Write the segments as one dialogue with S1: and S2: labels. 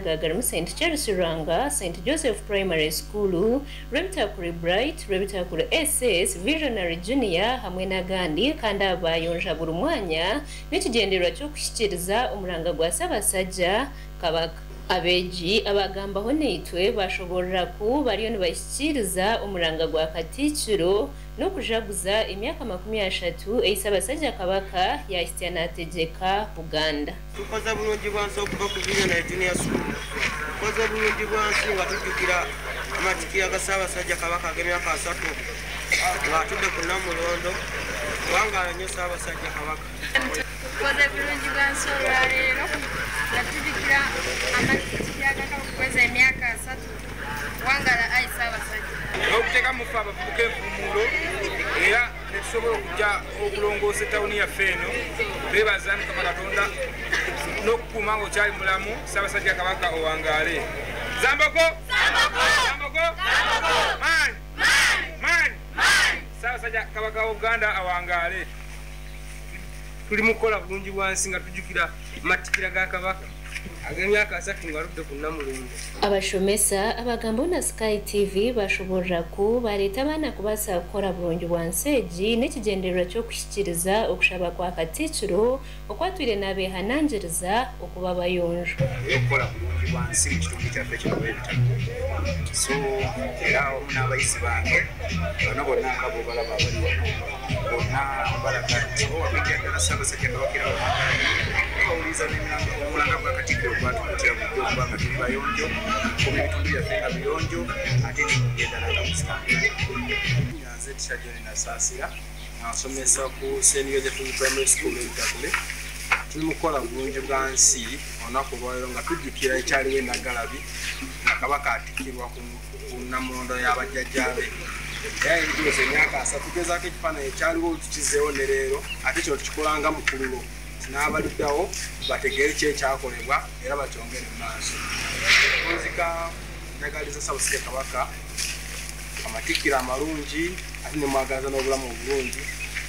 S1: Aga garimu Saint Charles Lwanga, Saint Joseph Primary School, Rwebitakuri Bright, Rwebitakuri SS, Visionary Junior hamwe n'agandi kandi aba bayonja buri mwanya n'ekigyendererwa ky'okuhikiiriza omuranga gwa Ssaabasajja Kabaka. Abeegi abagambaho naitwe bashoborora ku bariyo nibahikiiriza omuranga gwa Katikkiro n'okujaguza emyaka 30 ei Ssaabasajja Kabaka yaahitsya naategyeka Buganda.
S2: Tukoze bulungi bwansi okuva ku Visionary Junior School. Tukoze bulungi bwansi nga tujjukira amatikkira ga Ssaabasajja Kabaka ag'emyaka 30 ng'atudde ku Nnamulondo. Wangaala nnyo Ssaabasajja Kabaka.
S3: Tukoze bulungi bwansi olwaleero nga tujjukira amatikkira ga Kabaka okuweza emyaka 30. Wangaala ayi Ssaabasajja.
S4: N'okuteeka mu ffe abavubuka envumuulo era ne tusobola okujja okulongoosa ettawuni yaffe eno. Twebaza Mukama Katonda n'okukuuma ng'okyali mulamu. Ssaabasajja Kabaka owangaale. Zamboko! Zamboko! Maanyi! Maanyi! Ssaabasajja Kabaka wa Buganda awangaale.
S5: Tuli mu kukola bulungi bwansi nga tujjukira amatikkira ga Kabaka ag'emyaka 30 ng'aludde ku Nnamulondo.
S1: Abashomesa abagambaho na Sky TV bashoborora ku bareeta abaana kubaasa kukora burungi bwansi egi n'ekigyendererwa ky'okuhikiiriza okushaba kwa Katikkiro okwatwire naabeehanangiriza okuba abayonjo.
S6: Okukola bulungi bwansi mu kitundu kyaffe kino Lwebitakuli. So era awamu n'abayizi bange bano bonna nga bw'obalaba abali wano bonna balaga nti owabijja ddala Ssaabasajja Kabaka era bamwagala nnyo. Bawuliriza omulanga gwa Katikkiro gwatukuutira bulijjo okuba nga tuli bayonjo, okukuuma ebitundu byaffe nga biyonjo ate n'engeri endala nga bwe zitambula.
S7: Nze Teacher John Nasaasira nga nsomesa ku St Joseph Primary School Lwebitakuli. Tuli mu kukola bulungi bwa nsi olunaku olwaleero nga tujjukira ekyaliwo e Nnaggalabi nga Kabaka atikkirwa ku Nnamulondo y'abajjajjaabe. Era ebituusa emyaka 30 tugezaako ekifaananyi ekyaliwo tukizeewo ne leero, ate kino tukikola nga mukululo n'abaliddawo bategeere ki ekyakolebwa era bakyongere mu maaso. Nzika njagaliza Ssaabasajja Kabaka amatikkiro amalungi ate ne mwagaliza n'obulamu obulungi.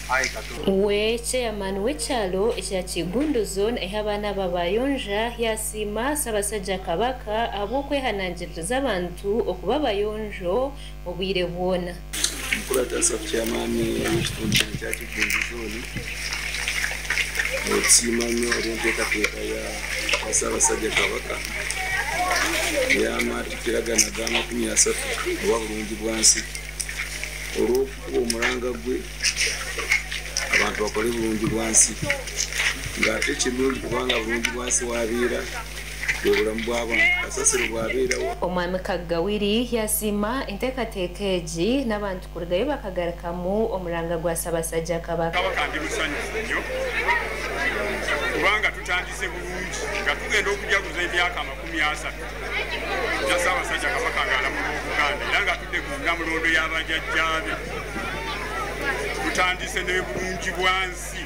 S7: Ayi Katonda.
S1: We chairman w'ekyalo ekya Kiggundu Zone ahi abaana aba bayonja yasiima Ssaabasajja Kabaka ahabw'okwehanangiririza abantu okuba abayonjo obwire bwona.
S8: Mukulu Atasa chairman w'ekitundu kino ekya Kiggundu Zone, okusiima nnyo olw'enteekateeka ya Ssaabasajja Kabaka ey'amatikkira gano aga 30 oba bulungi bwansi, olw'okukuba omulanga gwe abantu bakole bulungi bwansi, ng'ate kirungi kubanga bulungi bwansi wabeera bwe bulamu bw'abantu, kasasiro bw'abeerawo.
S1: Omwami Kagawiri yasiima enteekateeka egi n'abantu kurugayo bakagarukamu omuranga gwa Ssaabasajja Kabaka.
S9: Kabaka ndi musanyufu nnyo kubanga tutandise bulungi nga tugenda okujaguza emyaka 30 gya Ssaabasajja Kabaka ng'alamula Obuganda era nga tudde ku Nnamulondo y'abajjajjaabe. Tutandise ne bulungi bwansi,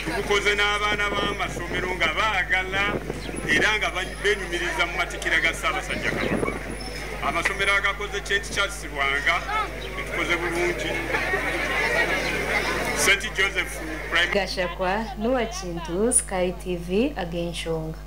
S9: tubukoze n'abaana b'amasomero nga baagala era nga beenyumiriza mu matikkira ga Ssaabasajja Kabaka. Amasomero agakoze St Charles Lwanga tukoze bulungi, St Joseph Primary.
S1: Gashakwa Noah Kintu, Sky TV, ag'enshonga.